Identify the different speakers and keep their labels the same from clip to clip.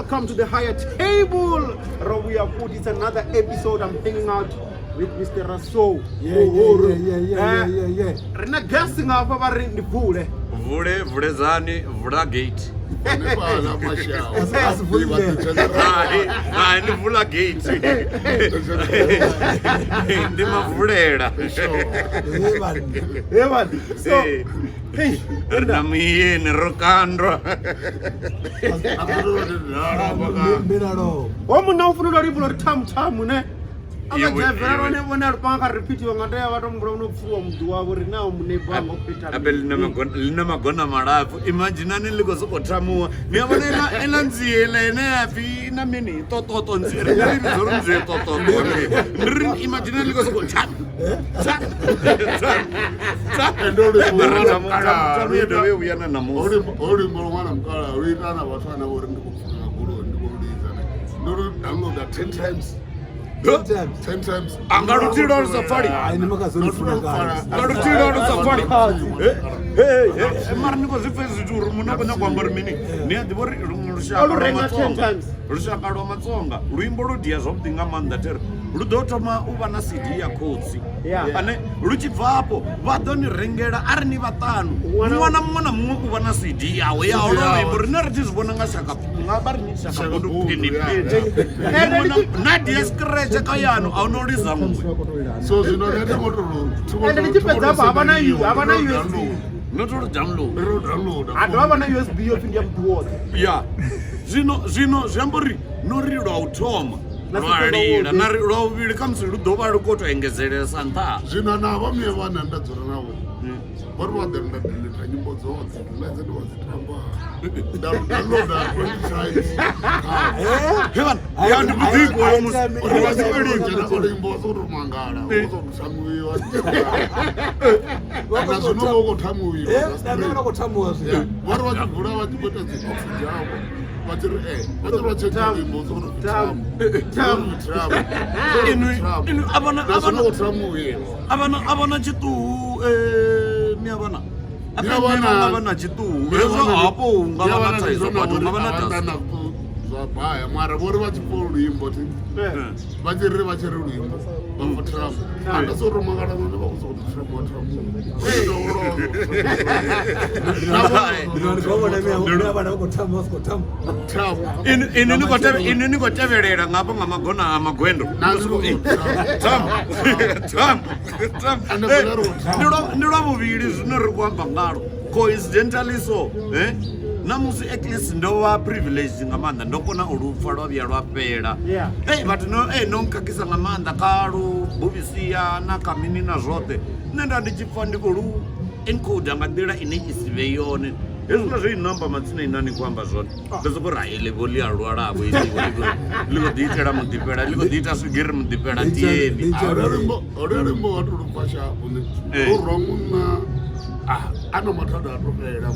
Speaker 1: Welcome to the higher table. Ro vhuya futhi, it's another episode. I'm hanging out with Mr. Raso.
Speaker 2: Yeah.
Speaker 1: Ri na guest nga hafha vha ri ndi Vule.
Speaker 3: Vule, vuledzani, vula gate.
Speaker 4: Hanefhaḽa mashawa.
Speaker 2: Asi vuli ndlela.
Speaker 3: Hai, hai, ndi vula gate. Ndi mavulela.
Speaker 2: Hey, man.
Speaker 1: Hey man. So,
Speaker 3: Eh.
Speaker 1: hey,
Speaker 3: Ri na muyeni ro kandwa.
Speaker 2: Milalo.
Speaker 1: ho munna u funela luimbo lwa ri thamu thamu ne. A vha
Speaker 3: Iwe,
Speaker 1: dzhia
Speaker 3: iwe.
Speaker 1: vhone vhone a lu panga kha repeat vha nga tea vha to mumbula no pfuwa muḓi wavho ri naho muneighbor wanga u khou ita
Speaker 3: Ape
Speaker 1: mini.
Speaker 3: ḽi na magona ḽi na magona malapfu. Imaginani ḽi khou sokou thamuwa. Ni a vhona iḽa iḽa nzie iḽa ine ya pfi na mini ṱoṱoṱo nzie ri nga ri vhidza uri nzie ṱoṱoṱo. Ndi ri imaginani ḽi khou sokou tha tha tha tha.
Speaker 4: Ende luimbo
Speaker 3: Mara
Speaker 4: lwa
Speaker 3: thamu thamu thamu yo dovha ya vhuya na ṋamusi.
Speaker 4: Ho luimbo lwa ṅwana mukalaha lu ita na vhathu ane vha uri ndi khou pfuka nga goloi ndi khou lidza ne. Ndo lu downloada 10 times.
Speaker 2: 10 times.
Speaker 4: 10 times.
Speaker 3: A nga luthihi lwa lu sa pfali.
Speaker 2: Hayi, ni makazi
Speaker 4: Ndo
Speaker 2: lufuna
Speaker 4: lu
Speaker 2: kale.
Speaker 4: pfala.
Speaker 3: Nga luthihi lwa lu sa pfali. Mara ni khou zwi pfa hezwi zwithu uri munna a khou nyanga u amba uri mini ni a ḓivha uri luṅwe lushaka
Speaker 1: O lu
Speaker 3: lwa
Speaker 1: renga 10
Speaker 3: Matsonga
Speaker 1: times.
Speaker 3: lushaka lwa matsonga luimbo lu dia zwavhuḓi nga maanḓa there lu ḓo thoma u vha na cd ya khotsi
Speaker 1: Yeah.
Speaker 3: ane lu tshi bva afho vha ḓo ni rengela a ri ni vhaṱanu
Speaker 1: Ṅwana-
Speaker 3: ṅwana muṅwe na muṅwe u vha na cd yawe ya holo
Speaker 4: yawe.
Speaker 3: luimbo rine ri tshi zwi vhona nga shaka nga vha ri ni shaka
Speaker 4: Shaka
Speaker 3: bundu
Speaker 4: bundu,
Speaker 3: phini
Speaker 4: yeah,
Speaker 3: phini
Speaker 4: yeah.
Speaker 3: Muṅwe na- na dia scratch kha yanu a hu no liza nngwe
Speaker 4: So zwino nṋe thi ngo to lu- thi ngo
Speaker 1: Ende
Speaker 4: to-
Speaker 1: ndi tshi
Speaker 4: thi ngo to
Speaker 1: fhedza hafha, havha na
Speaker 4: sendeliwa,
Speaker 1: havha na
Speaker 4: ndi to
Speaker 1: USB.
Speaker 4: download.
Speaker 3: no to lu download
Speaker 4: Ndi to downloada
Speaker 1: Ha dovha vha na USB yo pfi ndi ya muḓi woṱhe.
Speaker 3: ya zwino zwino zwi amba uri no ri lwa u thoma
Speaker 1: Na
Speaker 3: lwa
Speaker 1: setsela
Speaker 3: lila
Speaker 1: woḓi.
Speaker 3: na ri lwa vhuvhili khamusi lu ḓo vha lu khou tou engedzelesa nṱha
Speaker 4: Zwino na vha muye vhane nda dzula navho vho ri vha ḓo nda delete nyimbo dzoṱhe nda dze ndi vha dzi tamba nda lu downloada 20 times.
Speaker 3: He vhana, ya ndi vhuḓifho hoyo musi
Speaker 4: Uri vha tshi khou dzhena kha luimbo vha sokou tou mangala vho sokou thamuwiwa. Na zwino vho khou thamuwiwa.
Speaker 2: Eh, na nṋe vha khou thamuwa zwino.
Speaker 4: Vho ri vha tshi vula vha tshi khou ita dzi off dzavho vha tshi ri eh vha tshi ri vha tshentsha luimbo vha sokou tou
Speaker 1: Thamu.
Speaker 4: thamu. Thamu.
Speaker 3: Inwi inwi a vhana
Speaker 4: Na
Speaker 3: a
Speaker 4: zwino
Speaker 3: vhana
Speaker 4: khou thamuwiwa.
Speaker 3: a vhana a vhana tshiṱuhu eh ni a vhana
Speaker 4: Ni a vhana-
Speaker 3: nga vha na tshiṱuhu hezwo hafho hu nga vha na thaidzo badi hu nga vha na dust
Speaker 4: zwa baya mara vho ri vha tshi pfha luimbo thi vha tshi ri vha tshi ri luimbo vha pfa thamu a nda sokou tou mangala nṋe vha khou sokou tou thamuwa thamuwa
Speaker 2: Zwino ndi khou vhona miya vhana vha khou thamuwa, vha khou thamuwa.
Speaker 4: thamu
Speaker 3: Inwi inwi ni khou tevhe inwi ni khou tevhelela nga hafha nga magona a magwendo
Speaker 4: Na nṋe ndi khou
Speaker 3: Tham tham tham
Speaker 4: Ande
Speaker 3: Eh,
Speaker 4: vhona ri khou
Speaker 3: ndi lwa- ndi lwa vhuvhili zwine ri khou amba ngalo coincidentally so eh na musi at least ndo vha privileged nga maanḓa ndo kona u lupfa lwa vhuya lwa fhela
Speaker 1: Yeah.
Speaker 3: ei vhathu no eh no nkhakhisa nga maanḓa kha lu buvhisia na kha mini na zwoṱhe nṋe nda ndi tshi pfa ndi khou lu encoder nga nḓila ine i si vhe yone hezwiḽa zwo ino amba matsina ine ni khou amba zwone ndo soko ri hai ḽivho ḽi a lwalavho iḽi ḽi khou ḓi itela muḓifhela ḽi khou ḓi ita swigiri muḓifhela tieni
Speaker 4: holuya luimbo wa to lupfa shapu ne
Speaker 3: Eh.
Speaker 4: lu rwa munna a na mathada a to fhela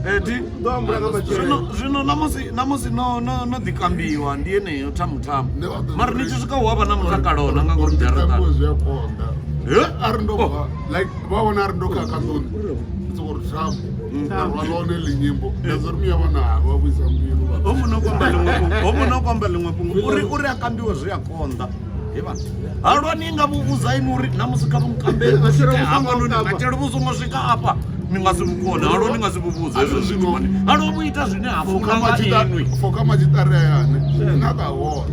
Speaker 3: eti
Speaker 1: Ḓo ambula nga matshelo.
Speaker 3: zwino zwino namusi namusi no no no ḓi kambiwa ndi yeneyo thamu thamu
Speaker 4: Nṋe vha ḓo
Speaker 3: mara ni tshi swika hu avha na mutakalo na nga ngori
Speaker 4: Uri
Speaker 3: dzharaṱani
Speaker 4: kambiwe zwi a konḓa
Speaker 3: Eh?
Speaker 4: a ri ndo bva like vha vhona a ri ndo khakha nḓuni ndi soko ri thamu nda rwa ḽone ḽinyimbo nda zwa uri miya vhona vha vhuisa mbilu vha
Speaker 3: ho muno kwamba ḽiṅwe fhungo ho muno kwamba ḽiṅwe fhungo uri uri a kambiwe zwi a konḓa He vhana halwani nga vhuvhuza inwi uri namusi kha vhukambe
Speaker 1: Matshelo vhu songo
Speaker 3: hafhanoni
Speaker 1: kamba.
Speaker 3: matshelo vhu songo swika afha ni nga si vhukone halwa ni nga si vhuvhuze hezwo zwithu mani halwa vhu ita zwine ha funa nga inwi
Speaker 4: foka matshiṱari ayane na ka hona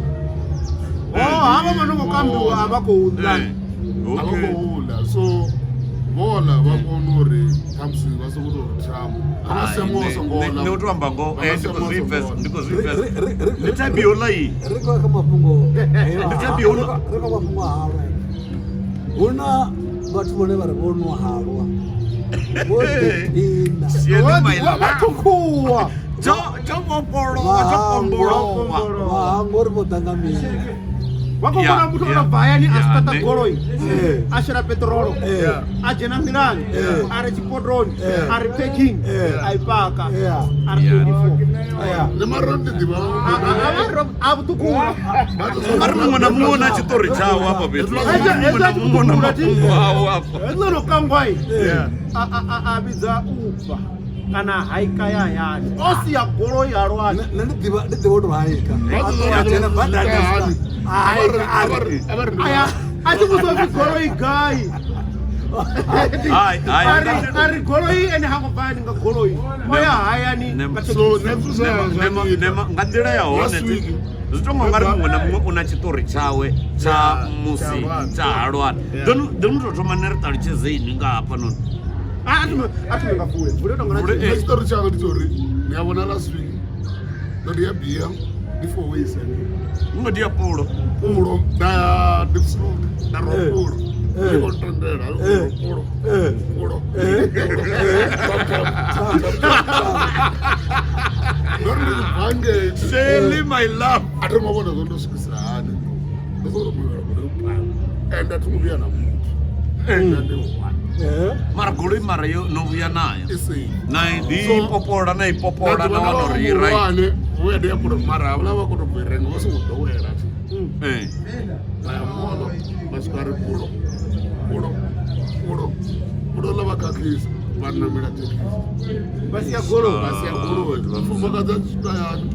Speaker 1: Oh, havha vha no khou kambiwa a vha khou ḽa.
Speaker 3: Eh,
Speaker 4: a vha
Speaker 3: okay.
Speaker 4: khou ḽa so vhola vha kona uri khamusi vha soko tou ri thamu vha nga sema vha songo ḽa
Speaker 3: Nṋe u to amba ngoho
Speaker 4: Vha nga
Speaker 3: eh, ndi
Speaker 4: sema
Speaker 3: khou
Speaker 4: vha
Speaker 3: zwi
Speaker 4: songo
Speaker 3: pfesa
Speaker 4: ḽa.
Speaker 3: ndi khou zwi pfesa
Speaker 2: Ri-
Speaker 3: ndi type yo ḽa iyi
Speaker 2: ri khou ya kha mafhungo
Speaker 3: Ndi type yo ḽa.
Speaker 2: ri kha mafhungo a halwa hu na vhathu vhone vha ri vho nwa halwa vho ḓiphina
Speaker 3: Sieni maila.
Speaker 1: Vha ṱhukhuwa.
Speaker 3: Tsho tsho vhofholowa tsho pombolowa
Speaker 2: vha hangwa uri vho ḓa nga mini
Speaker 1: Vha khou
Speaker 3: Yeah,
Speaker 1: vhona muthu o
Speaker 3: yeah.
Speaker 1: no bva hayani a
Speaker 3: Yeah,
Speaker 1: siṱaṱa
Speaker 3: ne-
Speaker 1: goloi
Speaker 2: Eh.
Speaker 1: a shela peṱirolo
Speaker 2: Eh.
Speaker 1: a dzhena nḓilani
Speaker 2: Eh.
Speaker 1: a ri tshipotoni
Speaker 2: Eh.
Speaker 1: a ri parking
Speaker 2: Eh.
Speaker 1: a i paka
Speaker 2: Yeah.
Speaker 1: a ri
Speaker 3: Yeah.
Speaker 1: 24
Speaker 2: Yeah.
Speaker 4: Nṋe mara ndi ḓivha
Speaker 1: a vhuṱukula
Speaker 3: mari muṅwe na muṅwe na tshiṱori tshawe hafha fhethu
Speaker 1: Hezwo-
Speaker 3: muṅwe na muṅwe na
Speaker 1: hezwo
Speaker 3: mafhungo awe hafha
Speaker 1: hezwiḽa no kangwai
Speaker 2: Yeah.
Speaker 1: a vhidza uba. Kana haika ya hayani o sia goloi halwani.
Speaker 2: Nṋe ndi ḓivha ndi ḓivha u tou haika.
Speaker 4: Vha
Speaker 2: A
Speaker 4: ḓo
Speaker 2: ṱuwa a dzhena badani a swika, a haika a ri
Speaker 1: Aya a tshi vhudzwa upfi goloi gai.
Speaker 3: Hai, hai,
Speaker 1: A ri a ri goloi ene ha ngo bva hayani nga goloi. O ya hayani nga
Speaker 4: So
Speaker 1: thekhisi.
Speaker 4: nṋe zwithu zwa
Speaker 3: Nema- nema, nga nḓila ya hone
Speaker 4: Last week.
Speaker 3: zwi to nga ri muṅwe na muṅwe u na tshiṱori tshawe tsha
Speaker 4: Yeah,
Speaker 3: musi
Speaker 4: tsha halwani.
Speaker 3: tsha halwani.
Speaker 4: Yeah.
Speaker 3: Ḓo no tou thoma ni ri ṱalutshedze ini nga hafhanoni.
Speaker 1: A thi a thi nga fule. Fule tonga na
Speaker 3: Fule,
Speaker 1: tshithu.
Speaker 4: Nṋe tshiṱori tshanga ndi tsha uri ni a vhona last week ndo ndi ya bia ndi four ways hanengei.
Speaker 3: Ngo ndi ya pulo.
Speaker 4: Pulo nda ya Diepsloot nda rwa pulo ndi khou tendela pulo pulo Tap, tap, tap, tap. Ndo ri ndi tshi bva ngei
Speaker 3: Shelly my love.
Speaker 4: a thi ngo vhona zwo ndo swikisa hani ndo sokou muvhela goloi phanḓa and a thi ngo vhuya na muthu nda ndi one
Speaker 3: Mara goloi mara yo no vhuya nayo.
Speaker 4: i safe.
Speaker 3: Na i ḓi
Speaker 4: So-
Speaker 3: popola na i popola na wana uri i right.
Speaker 4: muhulwane vhuya ndi ya pulo mara havhaḽa vha khou tou bva i renga vha songo ḓowela thi vha ya moḽo vha swika ri pulo pulo pulo pulo ḽa vha khakhisa vha namela thekhisi
Speaker 1: Vha sia goloi.
Speaker 4: vha sia goloi mufumakadzi a tshi swika hayani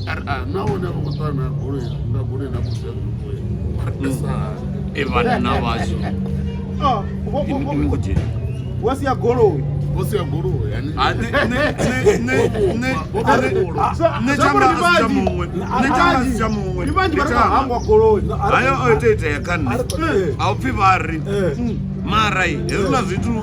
Speaker 4: a ri a na vhone a vho ngo ṱuwa na goloi nga goloi na kusia ri sa
Speaker 3: E vhanna vhashu.
Speaker 1: Ah, wo- wo- wo-
Speaker 3: Ini khou dzhena.
Speaker 1: Wo sia goloi.
Speaker 4: vho sia goloi yani
Speaker 3: Ah,
Speaker 1: So
Speaker 3: nṋe
Speaker 1: zwa
Speaker 3: tshanga
Speaker 1: uri
Speaker 3: a si tsha
Speaker 1: ndi vhanzhi.
Speaker 3: muṅwe. Nṋe tshanga a si tsha muṅwe.
Speaker 1: Ndi vhanzhi
Speaker 3: Ndi
Speaker 1: vha ri khou
Speaker 3: tshanga.
Speaker 1: hangwa goloi.
Speaker 3: Hayo o ito itea kha nṋe. A u pfhi vha ri. Mara hezwiḽa zwithu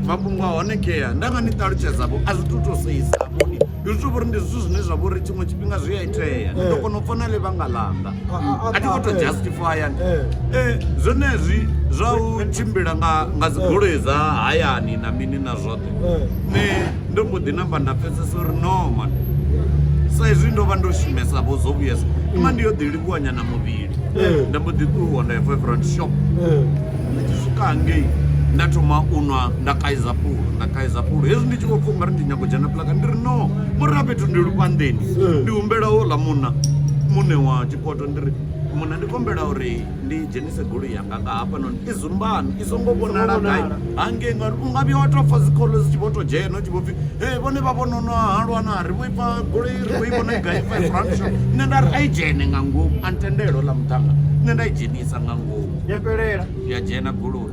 Speaker 3: mafhungo a hone kea nda nga ni ṱalutshedza vho a zwi tu to seisa vhoni. Ndi zwithu vhori ndi zwithu zwine zwa vhori tshiṅwe tshifhinga zwi a itea. Ndi ḓo kona u pfa na ḽivhanga ḽanga. A thi khou to justify. Zwenezwi zwa u tshimbila nga nga dzi goloi dza hayani na mini na zwoṱhe. Nṋe ndo mbo ḓi namba nda pfesesa uri no man. Sa izwi ndo vha ndo shumesa vho zo vhuyesa. Ima ndi yo ḓi livhuwa nyana muvhili. Nda mbo ḓi ṱuwa nda ya five rand shop. Ndi tshi swika hangei nda thoma u nwa nda kaiza pulo nda kaiza pulo hezwi ndi tshi khou pfha ungari ndi nyago dzhena plaka ndi ri no ngori a fhethu ndi lufhanḓeni ndi humbela houḽa munna muṋe wa tshipoto ndi ri munna ndi kombela uri ndi dzhenise goloi yanga nga hafhanoni i zumbani i songo vhonala gai hangei ngauri u nga vhuya wa tou pfa dzikholo dzi tshi vho tou dzhena u tshi vho pfhi he vhone vha vhono nwa halwa na ri vho ifha goloi ri khou i vhona i gai five rand shop nṋe nda ri a i dzhene nga ngomu a ntendele houḽa muṱhannga nṋe nda i dzhenisa nga ngomu
Speaker 1: Ya fhelela.
Speaker 3: ya dzhena goloi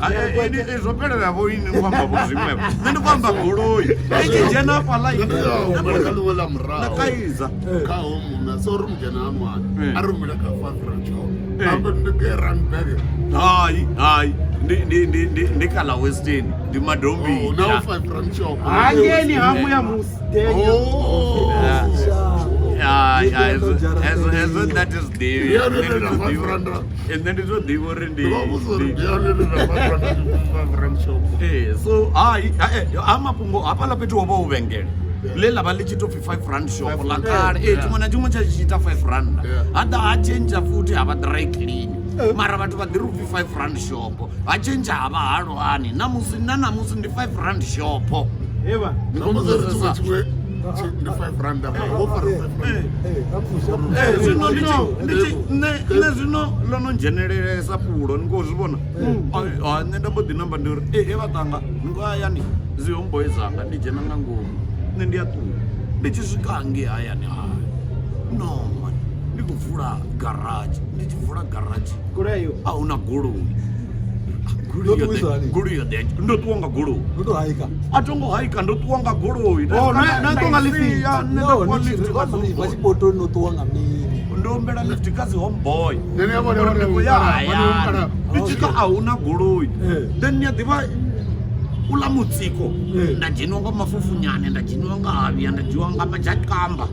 Speaker 3: zwo fhelela vho ini khou amba vho zwiṅwevho nṋe ndi khou amba goloi i tshi dzhena hafhaḽa
Speaker 4: Nṋe ndi ya humbela kha ḽiṅwe ḽa
Speaker 3: nda
Speaker 4: murahu
Speaker 3: kaiza
Speaker 4: kha ho munna so ri mugena ha ṅwana a ri humela kha five rand shop ambe ndi ke randburg
Speaker 3: hai hai ndi kha ḽa western ndi
Speaker 4: oh now
Speaker 3: madombita
Speaker 4: five rand shop
Speaker 1: Hangeni ha muya musi. Denya.
Speaker 4: oh
Speaker 3: Hai, hai, hezwo nṋe a thi zwi ḓivhi.
Speaker 4: Ndi yone
Speaker 3: Nṋe ndi
Speaker 4: ine
Speaker 3: to
Speaker 4: nda
Speaker 3: ḓivha-
Speaker 4: five rand.
Speaker 3: Nṋe ndi to ḓivha uri ndi
Speaker 4: ndi vha vhudza uri
Speaker 3: ndi-
Speaker 4: ndi yone ine nda five rand five rand shop
Speaker 3: So hai ha mafhungo hafhaḽa fhethu ho vha hu vhengele ḽe ḽa vha ḽi tshi tou pfhi five rand shop ḽa kale ee tshiṅwe na tshiṅwe tsha tshi ita five rand
Speaker 4: Yeah.
Speaker 3: ha ḓa ha tshentsha futhi ha vha dry clean mara vhathu vha ḓi ri upfhi five rand shop ha tshentsha ha vha halwani namusi na namusi ndi five rand shop
Speaker 1: He vha.
Speaker 4: na musi ri tshiṅwe tshiṅwe ndi five rand mara wo fara five rand
Speaker 3: Zwino ndi tshi nṋe zwino ḽo no dzhenelelesa pulo ni khou zwi vhona. Ai, nṋe nda mbo ḓi namba ndi uri ee he vhaṱanga ni khou hayani dzi homeboy dzanga ndi dzhena nga ngomu nṋe ndi a ṱuwa ndi tshi swika hangei hayani hai no man ndi khou vula garadzhi ndi tshi vula garadzhi
Speaker 1: Goloi ayo.
Speaker 3: a huna goloi.
Speaker 2: Ndo ṱuwiswa hani?
Speaker 3: Goloi yo ḓe ndo ṱuwa nga goloi
Speaker 2: ndo tou haika.
Speaker 3: a tho ngo haika ndo ṱuwa nga goloi
Speaker 1: Oh, na ṱuwa nga lift?
Speaker 3: Nṋe nda
Speaker 2: No,
Speaker 3: ṱuwa
Speaker 2: ni tshi
Speaker 3: lift
Speaker 2: ri
Speaker 3: kha
Speaker 2: vha
Speaker 3: dzi homeboy.
Speaker 2: tshipotoni no ṱuwa nga mini?
Speaker 3: Ndo humbela lift kha dzi homeboy
Speaker 4: Nṋe ni a vhona
Speaker 3: Uri ndi khou ya
Speaker 4: vhone
Speaker 3: hayani
Speaker 4: vhone
Speaker 3: ndi tshi swika a huna goloi then ni a ḓivha uḽa mutsiko nda dzheniwa nga mafufunyane nda dzheniwa nga havhiya nda dzhiwa nga madzhakamba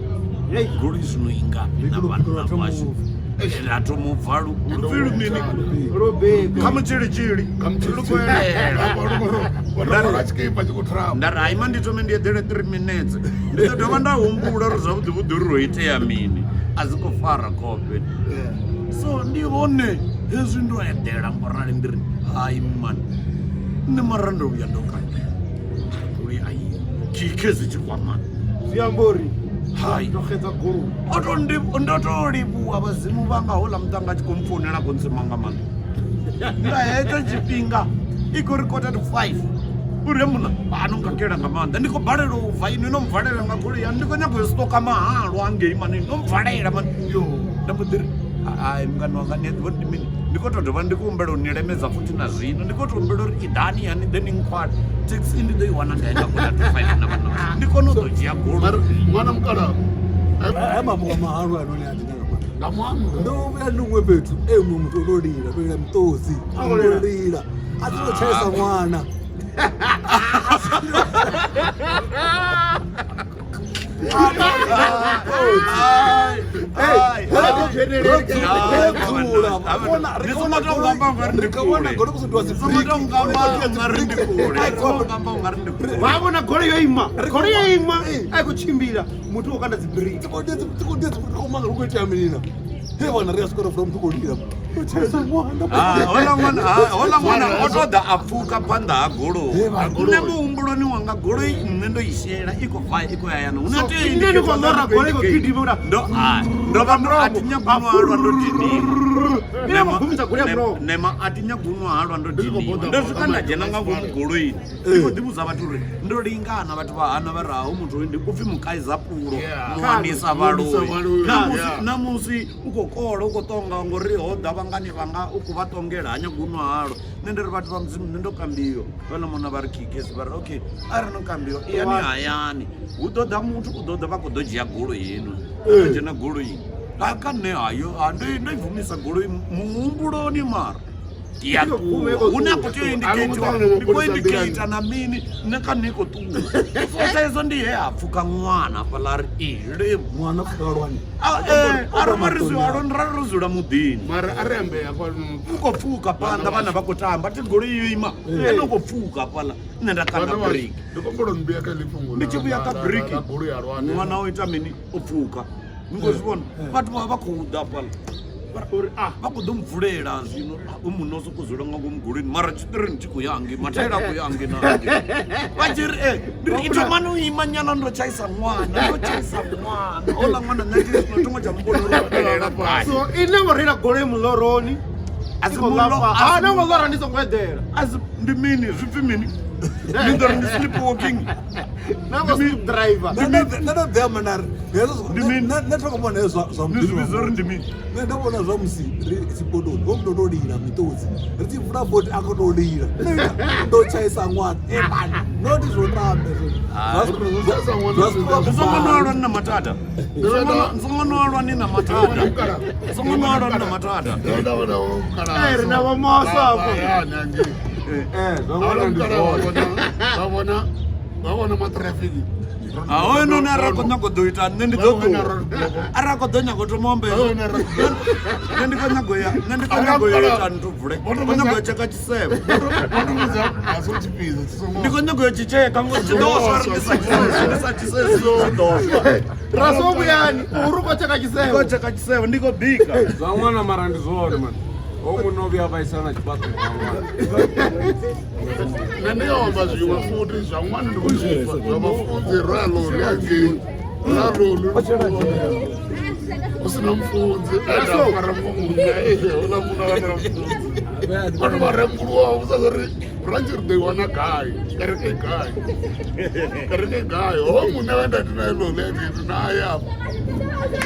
Speaker 1: Hey.
Speaker 3: goloi zwino i ngafhi na vhanna vhashu ra thoma u bva lupfi lumini
Speaker 1: Lobebe.
Speaker 3: kha mutshilitshili lu khou elela
Speaker 4: tshikipa tshi khou tramba
Speaker 3: nda ri haima ndi thome ndi eḓele 3 minutes ndi ḓo dovha nda humbula uri zwavhuḓi vhuḓi uri ro itea mini a dzi khou fara khofhe so ndi hone hezwi ndo eḓela ngorali ndi ri hai man nṋe mara ndo vhuya ndo kanya goloi ai khikhe zwi tshi kwamana
Speaker 1: Zwi amba uri
Speaker 3: hai
Speaker 1: ndo xedza goloi.
Speaker 3: o to ndi ndo to livhuwa vhadzimu vhanga houḽa muṱanga a tshi khou mpfounela khou ntsima nga maanḓa nga hetsho tshifhinga i khou ri quarter to 5 Uri muna ano nkakela nga maanḓa ndi khou balelwa u bva inwi no mvalela nga goloi yanu ndi khou nyaga u stoka mahalwa ngei mani no mvalela mani yo nda mbo ḓi ri hai mungani wanga ni a ḓivha uri ndi mini ndi khou tou dovha ndi khou humbela u ni lemedza futhi na zwino ndi khou tou humbela uri iḓani yani ḓe ni nkhwale taxi ndi ḓo i wana gai nga kona to five na vhana ndi kone u ḓo dzhia goloi
Speaker 4: ṅwana mukalaha
Speaker 2: Haya mafhungo a mahalwa anoni a dina nga maanḓa.
Speaker 4: nga maanḓa
Speaker 2: Ndo vhuya ndi huṅwe fhethu e muṅwe muthu o to lila to lila miṱodzi
Speaker 1: A khou lila?
Speaker 2: o lila a tshi to tshaisa ṅwana.
Speaker 1: Vha vhona goloi yo ima goloi yo ima a i khou tshimbila muthu o kanda dzi briki
Speaker 2: itea mini he vhana ri a swika ro vula muthu khou lila o tshaisa ṅwana
Speaker 3: hola ṅwana o to ḓa a pfuka phanḓa ha goloi
Speaker 2: He vhana.
Speaker 3: nṋe muhumbuloni wanga goloi nṋe ndo i shela i khou bva i khou ya hayani hu na tea
Speaker 1: Nṋe ndi khou ḽora goloi i khou gidima uri
Speaker 3: ndo ah, ndo vha ndo a thi nyagi u nwa halwa ndo diniwa
Speaker 1: Ine vha gumisa goloi ya mulomo.
Speaker 3: nema a thi nyagi u nwa halwa ndo
Speaker 4: Ndi khou
Speaker 3: diniwa
Speaker 4: boda
Speaker 3: ndo swika nda dzhena nga ngomu goloini ndi khou ḓivhudza vhathu uri ndo lingana vhathu vha hana vha raho muthu uyu ndi upfhi mukaiza pulo
Speaker 4: Yeah.
Speaker 3: muwanisa
Speaker 4: Muwanisa
Speaker 3: vhaloi
Speaker 4: vhaloi,
Speaker 3: Namusi-
Speaker 4: yeah.
Speaker 3: namusi u khou kola u khou tonga ngori ho ḓa vhangani vhanga u khou vha tongela ha nyagi u nwa halwa nṋe ndi ri vhathu vha mudzimu nṋe ndo kambiwa vhana mona vha ri kikesi vha ri okay a ri no kambiwa iyani hayani hu ḓo ḓa muthu u ḓo ḓa vha khou ḓo dzhia goloi heinoni ḓo dzhena goloini ha kha nṋe hayo ha ndo ndo i bvumisa goloi muhumbuloni mara ya ṱuwa hune a khou tea u indicatiwa ndi khou indicata na mini nṋe kha nṋe i khou ṱuwa so thaidzo ndi he ha pfuka ṅwana hafhaḽa ri ile
Speaker 2: ṅwana pfukalwani
Speaker 3: a ri mari ra ro dzula muḓini
Speaker 4: mara a ri ambe hafha
Speaker 3: u khou pfuka phanḓa vhana vha khou tamba thi goloi yo ima ene u khou pfuka hafhaḽa nṋe nda kanda
Speaker 4: vhana
Speaker 3: briki
Speaker 4: ndi khou humbela uri kha ḽi fhungo
Speaker 3: ndi tshi vhuya ka briki
Speaker 4: goloi ya lwane
Speaker 3: ṅwana o ita mini o pfuka ni khou zwi vhona vhathu vha vha khou ḓa hafhaḽa
Speaker 1: uri ah
Speaker 3: vha khou ḓo mvulela zwino u munna o sokou dzula nga ngomu goloini mara tshiṱirini tshi khou ya hangi mathaela a khou ya hangi na hangi vha tshi ri e ndi ri ithoma no ima nyana ndo tshaisa ṅwana ndo tshaisa ṅwana oḽa ṅwana nṋe thi zwino thongo tsha muvhona uri o fhelela gai
Speaker 1: so ine ngo reila goloi muloroni
Speaker 3: A si
Speaker 1: i khou
Speaker 3: mulo-
Speaker 1: ḽa
Speaker 3: a si
Speaker 1: fa- Ah, na ngo ḽora ndi songo eḓela
Speaker 3: A si- ndi mini zwi pfi mini ni ḓo ri ndi sleep walking
Speaker 1: na ngo sleep driver
Speaker 2: nṋe ndo ḓi amba nda ri hezwo
Speaker 3: Ndi mini?
Speaker 2: nṋe thoma vhona hezwo zwa
Speaker 3: ni zwi vhidza uri ndi mini
Speaker 2: nṋe ndo vhona zwa musi ri tshipotoni ho muthu o to lila miṱodzi ri tshi vula vothi a khou to lila Nṋe ndo tshaisa ṅwana e mani noti zwo tamba
Speaker 3: Ni songo nwalwa ni na mathada Ni songo nwalwa ni na mathada Ni songo nwalwa ni na mathada
Speaker 1: Eh, ri na vho Moso hafho.
Speaker 5: Zwa ṅwana ndi zwone.
Speaker 4: vha vhona maṱhirafiki
Speaker 3: hoyunoni arali khou nyago ḓo ita nṋe ndi ḓo ṱuwa arali khou ḓo nyago thoma amba hezwo nṋe ndi khou nyago ya nṋe ndi khou nyago ya ita nthu bvule khou nyago ya tsheka tshisevho ndi khou nyago ya tshitsheka ngori tshi ḓo swa ri ndi sa tshisesi ndi sa tshisesi tshi ḓo swa
Speaker 1: raso vhuyani uri u khou tsheka
Speaker 3: ndi
Speaker 1: tshisevho
Speaker 3: khou tsheka tshisevho ndi khou bika
Speaker 5: Zwa ṅwana mara ndi zwone man. Ho munna o vhuya a vhaisala na tshifhaṱuwo nga ṅwana.
Speaker 4: Nṋe ndi nga amba zwiṅwe futhi zwa ṅwana ndi khou zwi pfa zwa vhafunzi royaloni hangei royaloni hu si na mufunzi ende a fara munna houḽa munna vha na mufunzi vhathu vha rembuluwa vha vhudza uri rantshi ri ḓo i wana gai kereke i gai kereke i gai ho muṋe we nda ndi naye loli ndi naye afha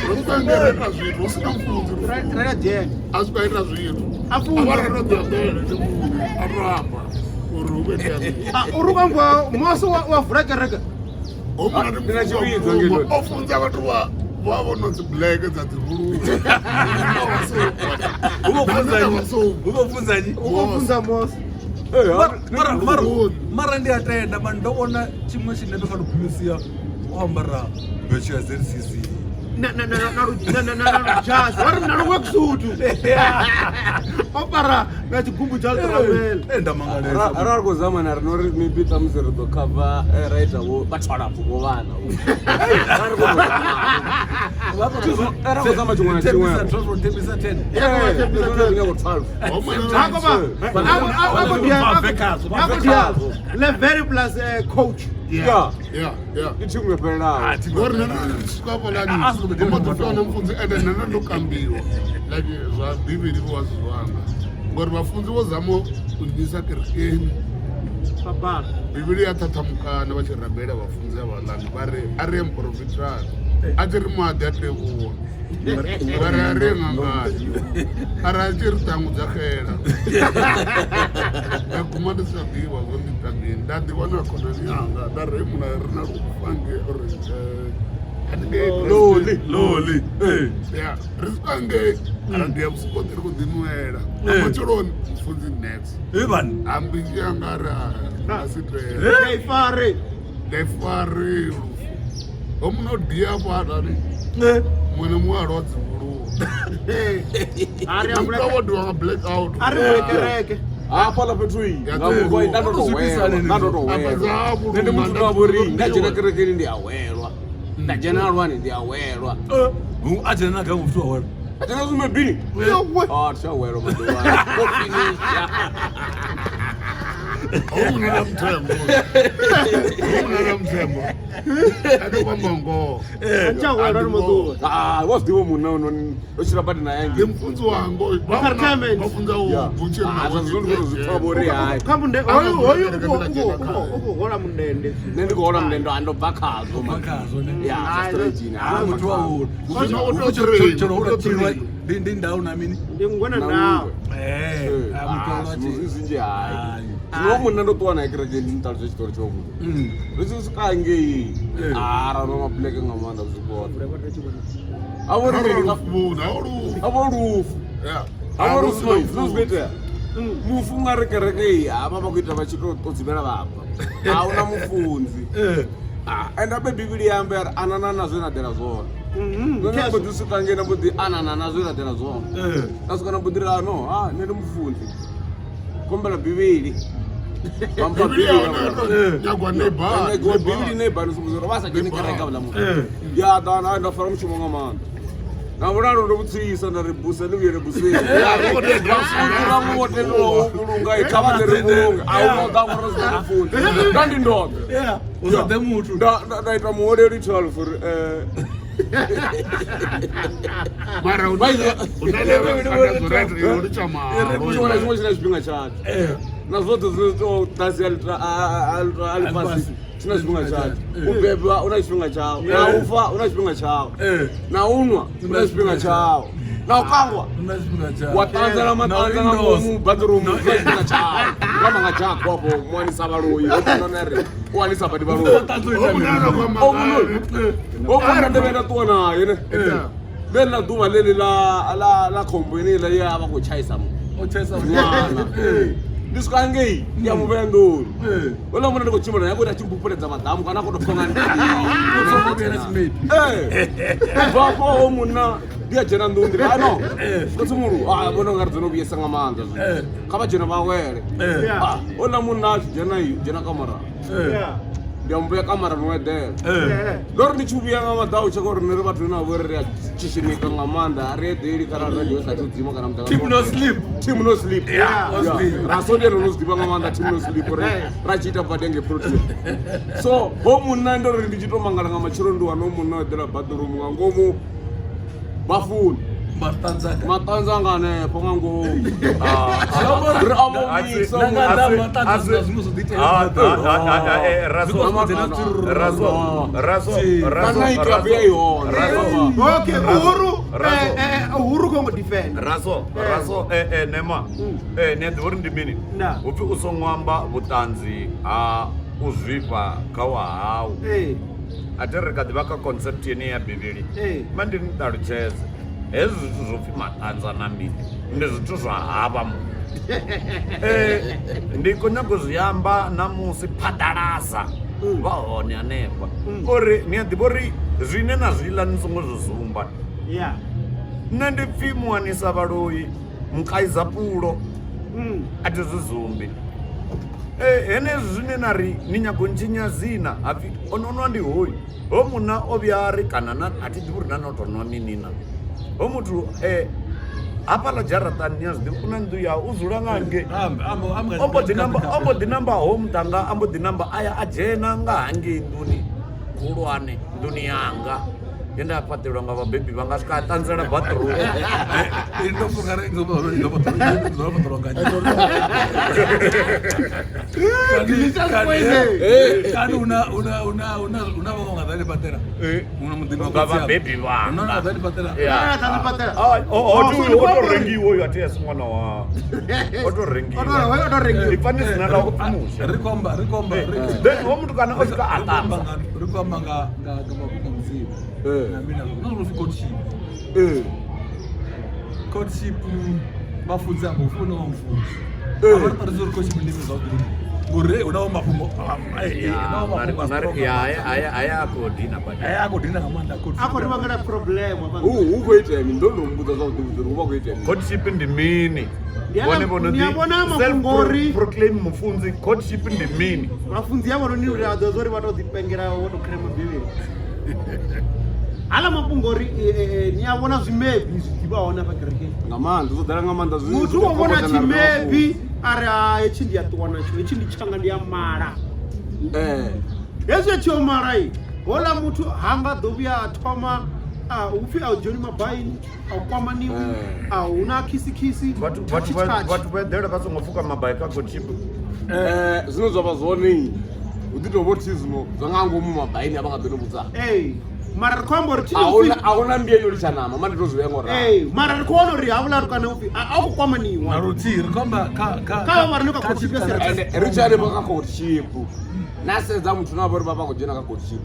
Speaker 4: ri ṱangere ita zwithu hu si na mufunzi
Speaker 1: ra dzhena
Speaker 4: a swika ita zwithu
Speaker 1: A funza.
Speaker 4: a vha ro ḓi ambela ndi muṋe a to amba uri hu khou itea mini.
Speaker 1: Ah, uri u ambiwa Moso wa vula kereke
Speaker 4: Ho muna ndi
Speaker 5: Ndi na
Speaker 4: mufunzi wa
Speaker 5: tshivhidzo
Speaker 4: vhukuma,
Speaker 5: ngeno.
Speaker 4: o funza vhathu vha vha vho no dzi black dza dzi vhulungu
Speaker 3: Hu khou funza nnyi?
Speaker 2: hu khou funza nnyi
Speaker 1: u khou funza Moso
Speaker 2: mara ndi a tenda mani ndo vhona tshiṅwe tshinepe kha lubulusia o ambara betsho ya zcc
Speaker 1: na na na na lu- na na na na lujazi wa ri na lu worksuit o fara na tshigumbu tsha travel
Speaker 2: Eh, nda mangalesa
Speaker 5: Arali khou zama na ri no ri maybe ṱhamusi ri ḓo cover ra ita vho vhathu vhalapfu vho vhana. Arali khou zama- arali khou zama tshiṅwe na tshiṅwe.
Speaker 2: thembisa 10
Speaker 5: Eh, ri nyaka 12.
Speaker 1: Ako ba ako ako dia ako dia le very plus coach
Speaker 5: Yeah.
Speaker 4: yeah yeah
Speaker 5: Ndi thimu yo fhelelaho.
Speaker 4: ngori nṋe ndi swika hafhaḽani mbo ḓi fana mufunzi ende nṋe ndo kambiwa like zwa bivhili vho wa zwi zwanga ngori vhafunzi vho zama u nnyisa kerekeni
Speaker 1: Babala.
Speaker 4: Bivhili ya ṱhaṱhamukana vha tshi rabela vhafunzi havhaḽani vha ri a ri ye muporofitani a tshi ri maḓi a tevhuwa vha ri a ri ye ṅangani a ri a tshi ri ṱangu dza xela nda guma ndi sa ḓivha zwo ndi ita mini nda ḓi wana khonani yanga nda ri muna ri na lufange uri haningei
Speaker 2: Loli.
Speaker 6: Loli. Eh.
Speaker 4: ya ri swika ngei ara ndi ya vhusiku hoṱhe ri khou ḓi nwela matsheloni mufunzi nets
Speaker 6: Eh bana.
Speaker 4: ambingi yanga ri a si tee
Speaker 1: Ndai fare.
Speaker 4: ndai fare lufu ho muno dia fhalani
Speaker 6: Eh.
Speaker 4: muṅwe na muṅwe a lwa dzivhuluwa
Speaker 1: Ari
Speaker 4: muṱa wo diwa nga black out
Speaker 1: Ari vule kereke.
Speaker 5: Hafhaḽa fhethu iyi
Speaker 4: Ya
Speaker 5: nga vhukwa nda ndo to
Speaker 2: Zwi
Speaker 5: welwa
Speaker 2: bvisane
Speaker 5: nda ndo to
Speaker 4: Apa
Speaker 5: welwa
Speaker 4: dza
Speaker 5: nṋe ndi muthu
Speaker 4: vhulunga,
Speaker 5: une wa vha uri nda dzhena
Speaker 4: nda-
Speaker 5: kerekeni ndi a welwa nda dzhena alwani ndi a welwa
Speaker 6: Eh. Hu a dzhena na gang muthu wa wela.
Speaker 5: a dzhena zwimebini a thi a welwa maḓuvha ko finisha
Speaker 4: ho muna na muthembo ho muna na muthembo a tou amba ngoho
Speaker 1: Acha welwa ri maḓuvha.
Speaker 5: Ah, wa zwi ḓivha munna uno o tshila badi na
Speaker 4: ndi
Speaker 5: yangi
Speaker 4: mufunzi wanga
Speaker 1: Retirement.
Speaker 4: vha funza u butsheri
Speaker 5: Ah, zwa zwino ndi khou tou zwi pfa vho uri hai
Speaker 1: Kha munde hoyu hoyu u khou hola mundende.
Speaker 5: nṋe ndi khou hola mundendo a ndo bva khazwo man.
Speaker 2: Khazwo ne.
Speaker 5: ya zwa straightini,
Speaker 2: Ah,
Speaker 5: ah,
Speaker 2: muthu wa hula.
Speaker 4: Zwino u tou
Speaker 2: Tshelo
Speaker 4: train,
Speaker 2: tshelo
Speaker 4: u
Speaker 2: hula
Speaker 4: tou
Speaker 2: tshilwa
Speaker 4: train.
Speaker 2: ndi ndi ndau na mini?
Speaker 1: Ndi ngwena
Speaker 5: Na
Speaker 1: ndau.
Speaker 5: nngwe.
Speaker 2: Eh,
Speaker 5: Eh,
Speaker 2: ah, muthu wa
Speaker 5: ah,
Speaker 2: hula
Speaker 5: zwino zwi
Speaker 2: tshi-
Speaker 5: zwinzhi hai
Speaker 2: Hai.
Speaker 5: zwino munna ndo ṱuwa naye kerekeni ndi muṱalutshedze tshiṱori tsho vhuḓi
Speaker 2: Mm.
Speaker 5: ri tshi swika ngei a ra nwa mabuleke nga maanḓa vhusiku hoṱhe a vho ri mini nga- a vho lufu a vho ri zwino zwino zwi khou itea mufu nga ri kereke iyi havha vha khou ita vha tshi tou ṱodzimela vhabva a huna mufunzi
Speaker 6: Eh.
Speaker 5: Ah, and abe bivhili ya amba ya ri anana na zwe na ḓela zwone nṋe nda mbo ḓi swika ngei nda mbo ḓi anana na zwe na ḓela zwone
Speaker 6: Eh.
Speaker 5: nda swika nda mbo ḓi ri ano ha nṋe ndi mufunzi kombela bivhili Vha mpha
Speaker 4: Bivhili
Speaker 5: bivhili
Speaker 4: ya hone yo tou nyagwa neighbour,
Speaker 5: Nyagiwa
Speaker 4: neighbour.
Speaker 5: bivhili neighbour ni sumbedza uri vha sa dzheni kereke havhaḽa muthu ya ḓa na nda fara mushumo nga maanḓa na vhulalo ndo vhutsisa nda ri buse ndi vhuyele buseni vhafunzi vhaṅwe vho tendelwa u vhulunga i kha vha ḓe ri vhulunge a hu na u ḓa ngori ri si mufunzi nda ndi ndoṱhe
Speaker 2: Yeah, u sa ḓe muthu.
Speaker 5: nda nda- nda ita muholeli 12 uri
Speaker 4: mara hu na level ri tsha mahala
Speaker 5: tshiṅwe na tshiṅwe tshi na tshifhinga tshatsho na zwoṱhe zwine zwi tou ḓasi a ḽifhasi tshi na tshifhinga tshatsho u bebwa u na tshifhinga tshawo na u fa u na tshifhinga tshawo
Speaker 6: Eh.
Speaker 5: na u nwa u na tshifhinga tshawo na u kangwa
Speaker 2: U na tshifhinga tshawo.
Speaker 5: wa ṱanzela
Speaker 2: Na u
Speaker 5: maṱanza nga
Speaker 2: endorse.
Speaker 5: ngomu bathroom u na tshifhinga tshawo wa manga dzhako afho muwanisa vhaloi ho munna ri u wanisa badi vhaloi
Speaker 2: U ṱanzwa u ita mini?
Speaker 5: o munna ndo vhuya nda ṱuwa naye ne ḽe ḽa ḓuvha ḽeḽi ḽa khombo yeneiḽa ye a vha khou tshaisa mu
Speaker 2: O tshaisa
Speaker 5: ṅwana ndi swika ngei ndi ya muvhea nḓuni
Speaker 2: Eh.
Speaker 5: houḽa munna ndi khou tshimbila naye a khou ita a tshi mphuphuledza maḓamu kana a khou tou pfa nga
Speaker 2: O songo vhuya na tshimedi.
Speaker 5: u bva afho ho munna ndi a dzhena nḓuni ndi ri ano khotsimulu a vhona ungari dzo no vhuyesa nga maanḓa zwino kha vha dzhene vha wele
Speaker 1: Yeah.
Speaker 5: Ah, houḽa munna a tshi dzhena i dzhena kamara
Speaker 1: Yeah.
Speaker 5: ndi a muvhea kamara no eḓela
Speaker 1: Yeah.
Speaker 5: ndo ri ndi tshi vhuya nga maḓau tsheka uri nṋe ri vhathu vhane vha uri ri a tshishimika nga maanḓa a ri eḓeli kana radio sa thu dzima kana muḓagasi
Speaker 6: Team no sleep.
Speaker 5: team no sleep
Speaker 6: Yeah, no
Speaker 5: Yeah.
Speaker 6: sleep.
Speaker 5: ra so ndi ene no zwi ḓivha nga maanḓa team no sleep uri ra tshi ita badi ngei protein so ho munna ndo ri ndi tshi to mangala nga matsheloni ndi wana ho munna o eḓela bathroom nga ngomu bafuni
Speaker 2: Maṱanza ka.
Speaker 5: maṱanza nga hanefho nga ngomu ri a vho vhuisa
Speaker 2: Na nga
Speaker 5: munna.
Speaker 2: nnḓa ha maṱanza zwi na zwiṅwe zwo ḓi itela.
Speaker 3: Raso,
Speaker 2: Zwi khou dzhena tsiruru.
Speaker 3: Raso, Raso, Raso,
Speaker 5: Na night club ya i hone.
Speaker 3: Raso,
Speaker 1: Okay, Uhuru
Speaker 3: Raso.
Speaker 1: Uhuru khongo defend.
Speaker 3: Raso, Raso, Nema, ni a ḓivha uri ndi mini?
Speaker 1: Nda.
Speaker 3: Hupfi u songo amba vhuṱanzi ha u zwifha kha wa hau.
Speaker 1: Eh.
Speaker 3: A thi ri kha ḓivha kha concept yeneyi ya Bivhili.
Speaker 1: Eh.
Speaker 3: Ma ndi ni ṱalutshedze. Hezwi zwithu zwo pfi maṱanza na mini ndi zwithu zwa havha mu. Ndi khou nyaga u zwi amba ṋamusi phaḓalaza vha hone hanefha uri ni a ḓivha uri zwine na zwi ḽa ni songo zwi zumba.
Speaker 1: Yeah.
Speaker 3: Nṋe ndi pfi muwanisa vhaloi mukaidza pulo
Speaker 1: Mm.
Speaker 3: a thi zwi zumbi. Henezwi zwine na ri ni nyago u ntshinya dzina hapfi ono nwa ndi hoyu ho munna o vhuya a ri kana na a thi ḓivhi uri na no to nwa mini na ho muthu hafhaḽa dzharaṱani ni a zwi ḓivha u na nnḓu yawe u dzula nga hangei
Speaker 2: Ambe, ambe, ambe.
Speaker 3: o mbo ḓi namba o mbo ḓi namba ho muṱanga a mbo ḓi namba aya a dzhena nga hangei nḓuni khulwane nḓuni yanga ye nda fhaṱelwa nga vhabebi vhanga swika a ṱanzela bathroom
Speaker 2: Ndo pfa ungari ndo fhaṱelwa nga nnyi.
Speaker 6: Kani una una una una una vhaṅwe nga ḓa ḽifhaṱela. Una muḓini wa
Speaker 3: Nga
Speaker 6: khotsi avho.
Speaker 3: vhabebi vhanga.
Speaker 6: Una nga ḓa ḽifhaṱela.
Speaker 3: Yeah.
Speaker 1: Ah, ḓa ḽifhaṱela.
Speaker 3: Ah, o
Speaker 1: Oh,
Speaker 3: o
Speaker 1: so
Speaker 3: to
Speaker 1: ndi
Speaker 3: o to
Speaker 1: khou amba uri-
Speaker 3: rengiwa uyu a thi a si ṅwana wa. O to rengiwa.
Speaker 1: O to rengiwa.
Speaker 3: Ndi pfani dzina ḽa upfi Mushe.
Speaker 6: Ri khou amba ri khou amba ri
Speaker 3: Then ho muthu kana o swika a
Speaker 6: ri khou amba
Speaker 3: ṱanza.
Speaker 6: nga ri khou amba nga nga nga mafhungo a mudzimu.
Speaker 5: Eh.
Speaker 6: Na mina na zwo pfi courtship.
Speaker 5: Eh.
Speaker 6: Courtship vhafunzi avho ufuna wa mufunzi.
Speaker 5: Eh.
Speaker 6: A vha ri ṱalutshedza uri courtship ndi mini zwavhuḓi. Ngori hu na mafhungo hu na mafhungo a strong.
Speaker 3: Aya a khou dina badi.
Speaker 6: Aya a khou dina nga maanḓa courtship.
Speaker 1: A khou ri vhangela problem hafha.
Speaker 5: Hu hu khou itea mini? Ndo ndo mbudza zwavhuḓi vhuḓi uri hu vha khou itea mini.
Speaker 3: Courtship ndi mini?
Speaker 1: Ndi a-
Speaker 3: Vhone vho no
Speaker 1: ni a
Speaker 3: ḓi
Speaker 1: vhona mafhungo uri-
Speaker 3: self-proclaim mufunzi courtship ndi mini?
Speaker 1: Vhafunzi havhanoni uri a ḓo zwa uri vha to ḓipengela vho to khirema bivhili. Haḽa mafhungo uri ni a vhona zwimebi zwi ḓivha hone hafha kerekeni.
Speaker 5: Nga maanḓa zwo ḓala nga maanḓa zwi
Speaker 1: Muthu
Speaker 5: zwi
Speaker 1: u vhona
Speaker 5: kokodza na riṋe
Speaker 1: tshimebi a ri ha hetshi ndi a ṱuwa natsho hetshi ndi tshanga ndi a mala.
Speaker 5: vhafunzi. Eh.
Speaker 1: Hezwi a tshi yo mala i houḽa muthu ha nga ḓo vhuya a thoma a upfhi a u dzheni mabaini a u kwamaniwi
Speaker 5: Eh.
Speaker 1: a huna khisikhisi
Speaker 3: Vhathu
Speaker 1: touch
Speaker 3: vhathu vha-
Speaker 1: touch.
Speaker 3: vhathu vha eḓela vha songo fuka mabai kha courtship.
Speaker 5: Eh, zwine zwa vha zwone hu ḓi tou vho thi zwino zwa nga ngomu mabaini a vha nga ḓo ni vhudza.
Speaker 1: Ee, mara ri khou amba uri thi
Speaker 5: A huna a huna mbia yo litsha nama, ma ndi to zwi vhea ngo ralo.
Speaker 1: Ee, mara ri khou wana uri havhuḽa lukana upfhi a a khou
Speaker 6: Na
Speaker 1: kwamaniwa.
Speaker 6: luthihi ri khou amba kha kha
Speaker 1: Kha vha vha ri no kha courtship ya
Speaker 6: kana-
Speaker 5: Ende ri tshi hanefha kha courtship na sedza muthu na vha uri vha vha khou dzhena kha courtship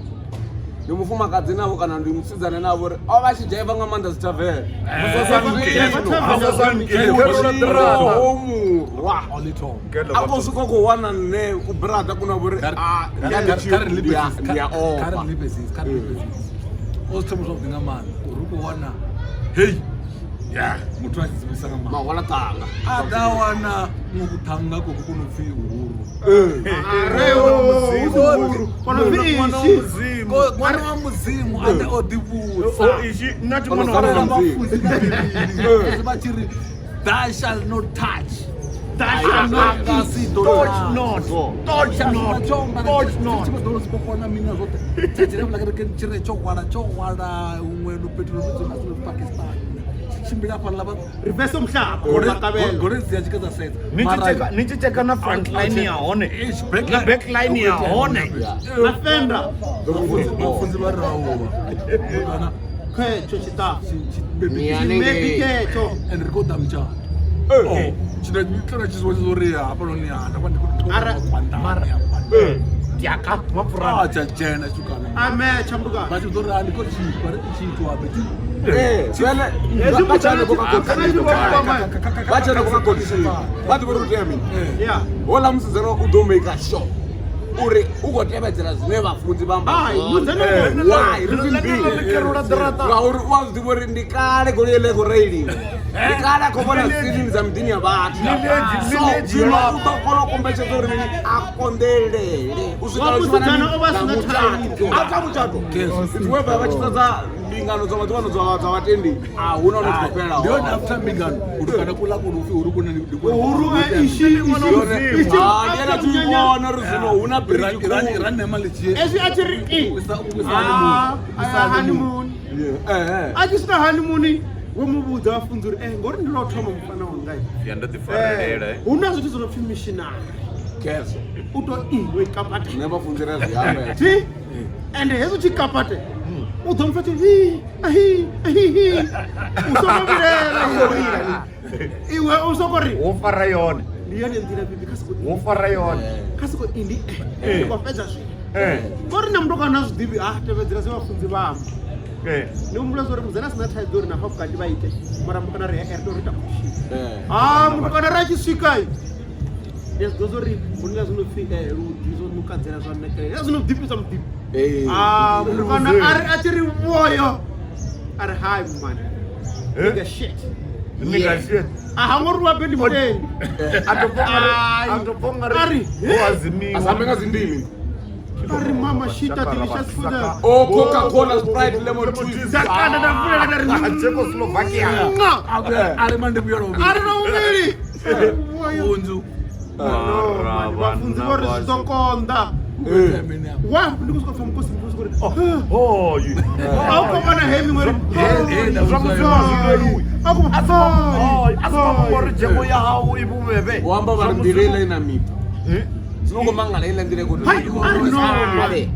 Speaker 5: ndi mufumakadzi navho kana ndi musidzana navho uri o vha tshi dzhaiva nga maanḓa dzi tavern o murwa
Speaker 6: Only Tom.
Speaker 5: a khou swika khou wana nṋe ku brother kuna vhori a nda ndi tshi ndi a- ndi a ofha
Speaker 6: Kha ri o zwi thoma zwavhuḓi nga maanḓa uri u khou wana hei
Speaker 4: Yeah.
Speaker 6: muthu a tshi dzivhisa nga maanḓa
Speaker 5: mahwala ṱanga
Speaker 6: a ḓa wana muṅwe kuṱhanga koko kono pfhi uhuru
Speaker 1: Kono pfi ishi.
Speaker 6: Ṅwana wa mudzimu ane o ḓivhudza
Speaker 3: O ishi nna thi
Speaker 5: Ono
Speaker 3: ṅwana wa
Speaker 5: sala na
Speaker 3: Mudzimu.
Speaker 6: vhafunzi na Bivhili vha tshi ri thou shall not touch
Speaker 1: Thou shall not
Speaker 6: Nga si ḓo
Speaker 3: Touch not. Touch not. Touch not.
Speaker 6: not mina zwoṱhe tshatshilevula kereke tshi re tsho hwala tsho hwala huṅwe lupetrol Pakistan tshi tshimbila hafhaḽa vha
Speaker 1: Reverse umhlaba makabelo.
Speaker 6: goloi dzi a tshika dza sedza
Speaker 3: Ni tshi tsheka ni tshi tsheka na front line ya hone.
Speaker 6: Eish,
Speaker 3: Na back line ya hone.
Speaker 1: Na fenda
Speaker 6: vhafunzi vha ri ahuwa kana
Speaker 1: khetsho tshiṱafu.
Speaker 5: Ni
Speaker 1: Tshimebi
Speaker 5: hanengei.
Speaker 1: khetsho.
Speaker 6: and ri khou ḓa mutshato tshine tlona tshi zwi uri hafhanoni ha nda
Speaker 3: Diaka mapfura.
Speaker 6: tsha dzhena tshukana
Speaker 1: Ametsha mntukana.
Speaker 6: vha tshi ḓo ri ndi khou tshitwa ri tshitwa be
Speaker 5: Eh, zwele
Speaker 1: Hezwi
Speaker 5: vha tshi hanefho kha
Speaker 1: muthu a tshi
Speaker 5: courtship vha tshi hanefho kha courtship vha ḓivha uri u tea mini
Speaker 1: Yeah.
Speaker 5: houḽa musidzana u ḓo make sure uri u khou tevhedzela zwine vhafunzi vha amba
Speaker 1: Hai,
Speaker 5: zwone.
Speaker 1: musidzana u khou-
Speaker 5: Why? Reason being, ngauri u a zwi ḓivha uri ndi kale goloi yeḽa i khou reiliwa ndi kale a khou vhona silini dza miḓini ya vhathu so zwino u ḓo kona u kombetshedza uri mini a konḓelele u swikela
Speaker 1: Wa
Speaker 5: hu tshi vha na
Speaker 1: musidzana o vha a
Speaker 5: na
Speaker 1: si na
Speaker 5: mutshato.
Speaker 1: time.
Speaker 5: After mutshato it's whereby vha tshi sedza mbingano dza maḓuvha ano dza vhatendi a huna hune dzi khou fhelela
Speaker 6: ndi hone
Speaker 5: hone.
Speaker 6: after mbingano uri kana kuḽa kone upfhi uri kone ndi kone
Speaker 1: Uhuru eh, ishi
Speaker 5: Yone-
Speaker 1: ishi ishi
Speaker 5: Ah, ndi ena thi vhona uri zwino hu na bridge
Speaker 6: ra
Speaker 5: khulu.
Speaker 6: nema ḽi dzhie
Speaker 1: Ezwi a tshi ri i.
Speaker 6: u
Speaker 1: Ah,
Speaker 6: isa
Speaker 1: aya honeymoon.
Speaker 5: Eh, eh.
Speaker 1: A tshi swika honeymoon vho mu vhudza vhafunzi uri eh ngori ndi lwa u thoma mufana wanga.
Speaker 3: Ya ndo ḓi farelela.
Speaker 1: Eh, hu na zwithu zwo no pfi missionary.
Speaker 5: Khezwo.
Speaker 1: U to iwe kapata.
Speaker 5: Nṋe vhafunzi ri a zwi amba hezwo.
Speaker 1: Thi? Ende hezwi tshi kapate u ḓo mpfa tshi hi ahi ahi hi. U songo vhilela iwe. Iwe u soko ri
Speaker 3: Wo fara yone.
Speaker 1: ndi yone nḓila bibi kha soko
Speaker 3: Wo fara yone.
Speaker 1: kha soko indi eh ndi khou fhedza zwino.
Speaker 3: Eh.
Speaker 1: Ngori na muthu kana zwi ḓivhi ah tevhedzela zwe vhafunzi vha amba.
Speaker 3: Eh.
Speaker 1: Ndi humbula zwa uri mudzana a si na thaidzo uri na hafha vhukati vha ite mara muthu kana ri ri to ri ita courtship.
Speaker 5: Eh.
Speaker 1: Ah muthu kana ri a tshi swika i ndi zwi ḓo uri huna zwi no pfi luḓi zwo ṋukadzela zwa nekelela zwi no ḓifhisa muḓifho.
Speaker 5: Eh.
Speaker 1: Ah muthu kana a ri a tshi ri vhoyo a ri hi man. Nigga shit.
Speaker 3: Nigga shit.
Speaker 1: A hangwa uri wa bendi mutendi.
Speaker 3: A to
Speaker 1: Ai.
Speaker 3: pfha a to pfha
Speaker 1: A ri,
Speaker 3: uri ho
Speaker 5: A
Speaker 3: azimiwa.
Speaker 5: sa ambe nga dzindimi.
Speaker 1: A ri mama shita delicious food.
Speaker 5: O Coca-Cola, Sprite, lemon twist.
Speaker 1: Ndakanda nda vulela nda ri
Speaker 3: Czechoslovakia.
Speaker 1: nga.
Speaker 6: a ri mande vhuyo lwa
Speaker 1: A ri lwa vhuvhili. Vhoyo.
Speaker 6: vhunzu
Speaker 1: No, man, vhafunzi vho ri zwi ḓo konḓa. Wa ndi khou sokou pfa mukosi ndi khou sokou ri
Speaker 3: Oh, you.
Speaker 1: a u khou vhona he miṅwe ri
Speaker 3: Zwa mudzimu a zwi leluwi.
Speaker 1: a khou
Speaker 3: Oh, a si mafhungo uri dzhengo ya hau i vhuvhevhe.
Speaker 5: Vho amba vha ri nḓila iḽa i na mipfa. Zwino ngo mangala iḽa nḓila i khou
Speaker 1: Hai, a ri no.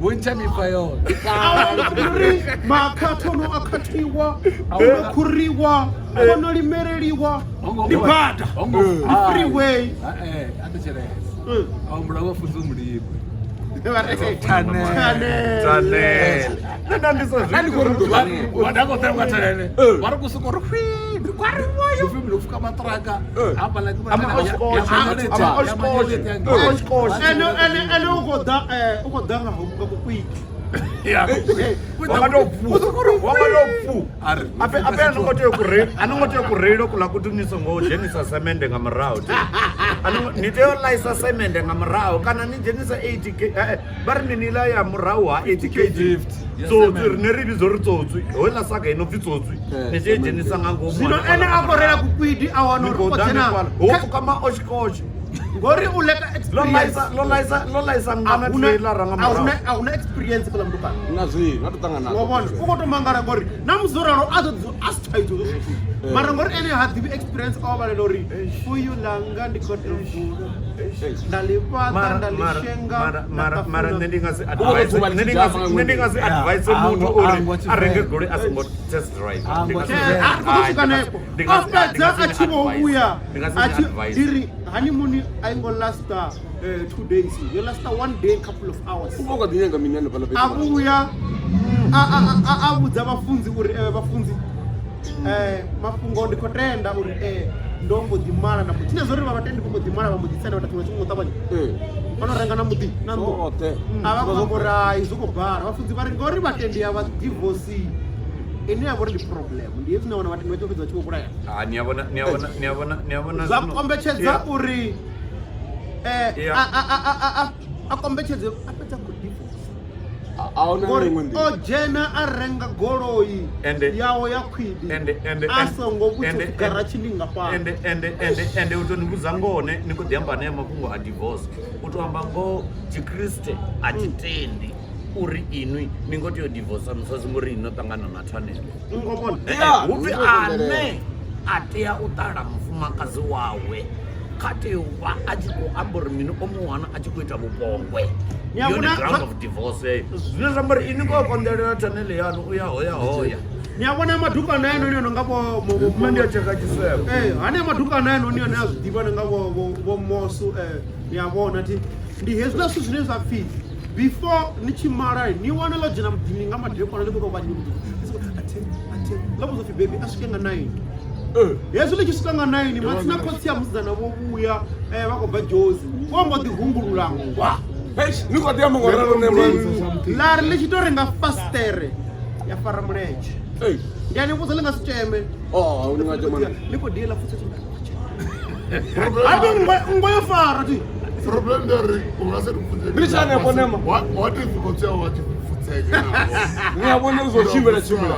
Speaker 6: Vho ntsha mifa yone.
Speaker 1: Uri makhatho no akhathiwa ono khuriwa ono limeleliwa ndi bada ndi freeway.
Speaker 6: A thetshelesa. A humbula vha funza mulimo.
Speaker 1: Thanele.
Speaker 3: Nṋe nda ndi sa zwi
Speaker 5: Nda ndi khou ri ḓuvha
Speaker 4: Wa nda khou ṱenga thelele. Vha ri kusiko ri hwii, ndi kwa ri moyo. Ndi pfi pfuka maṱiraka. Hafhaḽa ke
Speaker 3: Ama oshkosh, ama oshkosh, oshkosh.
Speaker 1: Ene ene ene u khou ḓa u khou ḓa nga nga kukwiki.
Speaker 3: Wa nga tou pfu. Wa nga tou pfu. Ape ape a no ngo tea u kureila, a no ngo tea u kureila kuḽa kutu ni songo dzhenisa semende nga murahu. A no ngo- ni tea u ḽaisa semende nga murahu kana ni dzhenisa 80 k vha ri mini iḽa ya murahu ha 80 kg. Tsotswi rine ri vhidza uri tsotswi. Hoiḽa saga ino pfi tsotswi. Ni tea u dzhenisa nga ngomu.
Speaker 1: Zwino ene a khou reila kukwidi a wana
Speaker 3: Ni
Speaker 1: uri
Speaker 3: khou
Speaker 1: u khou
Speaker 3: ḓa
Speaker 1: dzhena
Speaker 3: hanefhaḽa. Ho pfuka ma oshkosh.
Speaker 1: ngori u leka
Speaker 3: Lo
Speaker 1: experience.
Speaker 3: ḽaisa lo ḽaisa lo ḽaisa ngana trailer nga murahu.
Speaker 1: A huna experience kha ḽa mutukana.
Speaker 5: Na zwino a to ṱangana
Speaker 1: Wa vhona u khou tou mangala ngori na musi o ralo a ḓo ḓi a si thaidzo hezwo zwithu. Mara ngori ene ha ḓivhi experience o vhalela uri fuyu ḽanga ndi khou tou vula nda ḽi fhaṱa nda ḽi shenga
Speaker 3: mara
Speaker 1: nda
Speaker 3: mara
Speaker 1: ṱafuna.
Speaker 3: nṋe ndi nga si
Speaker 5: U vho
Speaker 3: advise
Speaker 5: tou
Speaker 3: nṋe ndi nga si
Speaker 5: dzhama
Speaker 3: nṋe ndi nga si advise muthu uri a renge goloi a songo test drive. Ndi nga si
Speaker 1: Eh, a ri khou ḓo swika hanefho.
Speaker 3: ndi nga
Speaker 1: A
Speaker 3: si-
Speaker 1: fhedza
Speaker 3: ndi nga si
Speaker 1: a tshi vho
Speaker 3: advise.
Speaker 1: vhuya
Speaker 3: Ndi nga si
Speaker 1: a tshi
Speaker 3: advise.
Speaker 1: ndi ri honeymoon a i ngo lasta 2 days yo lasta 1 day couple of hours.
Speaker 5: U vha u kha ḓi nyaga mini hanefhaḽa fhethu?
Speaker 1: A vhuya a vhudza vhafunzi uri vhafunzi mafhungo ndi khou tenda uri ndo mbo ḓi mala na mbo tshine zwo ri vha vhatendi vho mbo ḓi mala vha mbo ḓi tsena vha tshiṅwe tshiṅwe ṱavhanya vha no renga na muḓi na nnḓu
Speaker 5: Zwoṱhe.
Speaker 1: a vha khou amba uri hai zwi khou bala vhafunzi vha ri ngori vhatendi a vha divorce ine ya vha uri ndi problem ndi hezwi na wana vhatendi vha tshi vho fhedza vha tshi vho vhulaya.
Speaker 3: Ah, ni a vhona ni a vhona ni a vhona ni a vhona
Speaker 1: Zwa
Speaker 3: zwino-
Speaker 1: kombetshedza
Speaker 3: Yeah.
Speaker 1: uri
Speaker 3: Yeah.
Speaker 1: a kombetshedze a fhedza khou divorce.
Speaker 5: A huna
Speaker 1: Ngori
Speaker 5: iṅwe nḓila.
Speaker 1: o dzhena a renga goloi yawe ya khwidi a songo vhudzwa garatshi ndi ngafhani.
Speaker 3: Ende ende ende ende u to ni vhudza ngoho ne ni khou ḓi amba naye mafhungo a divorce. U to amba ngoho Tshikriste a tshi tendi uri inwi ni ngo tea u divorce musadzi ngori inwi no ṱangana na thanele.
Speaker 1: Ngo vhona.
Speaker 5: Yeah,
Speaker 3: Hu pfi
Speaker 5: ndi khou
Speaker 3: ane a tea u ṱala mufumakadzi wawe kha tea u vha a tshi khou amba uri mini o mu wana a tshi khou ita vhupongwe.
Speaker 1: Ni a
Speaker 3: Ndi yone
Speaker 1: vhona
Speaker 3: ground of divorce heyo. Zwine zwa amba uri inwi khou konḓelela thanele yanu u ya hoya hoya.
Speaker 1: Ni a vhona madukana aya noni ano nga vho
Speaker 3: Nṋe ndi a tsheka tshisevho.
Speaker 1: Hanea madukana aya noni ane a zwi ḓivha nga vho Mosu ni a vhona thi ndi hezwiḽa zwithu zwine zwa pfhi before ni tshi mala ni wane ḽo dzhena muḓini nga madekwana ḽi khou tou vha ḽo vhudzwa pfhi baby a swike nga 9. Hezwi ḽi tshi swika nga 9 matsina khotsi ya musidzana vho vhuya vha khou bva Jozi vho mbo ḓi hungulula ngwa.
Speaker 5: Eish, ni kho ḓi amba ngo ralo nṋe mani.
Speaker 1: Ḽa ri ḽi tshi tou renga fastere ya fara mulenzhe. Ndi a ni vhudza ḽi nga si tsheme.
Speaker 5: Oh, ni nga tshema.
Speaker 1: Ḽi khou diela futhi tshi Habe nngwe yo fara thi.
Speaker 4: Problem ndi uri u nga si ri pfutse.
Speaker 5: Ndi tshi hanefho nema.
Speaker 4: What if khotsi awe vha tshi pfutseke navho?
Speaker 5: Ni a vhona uri zwo tshimbila tshimbila.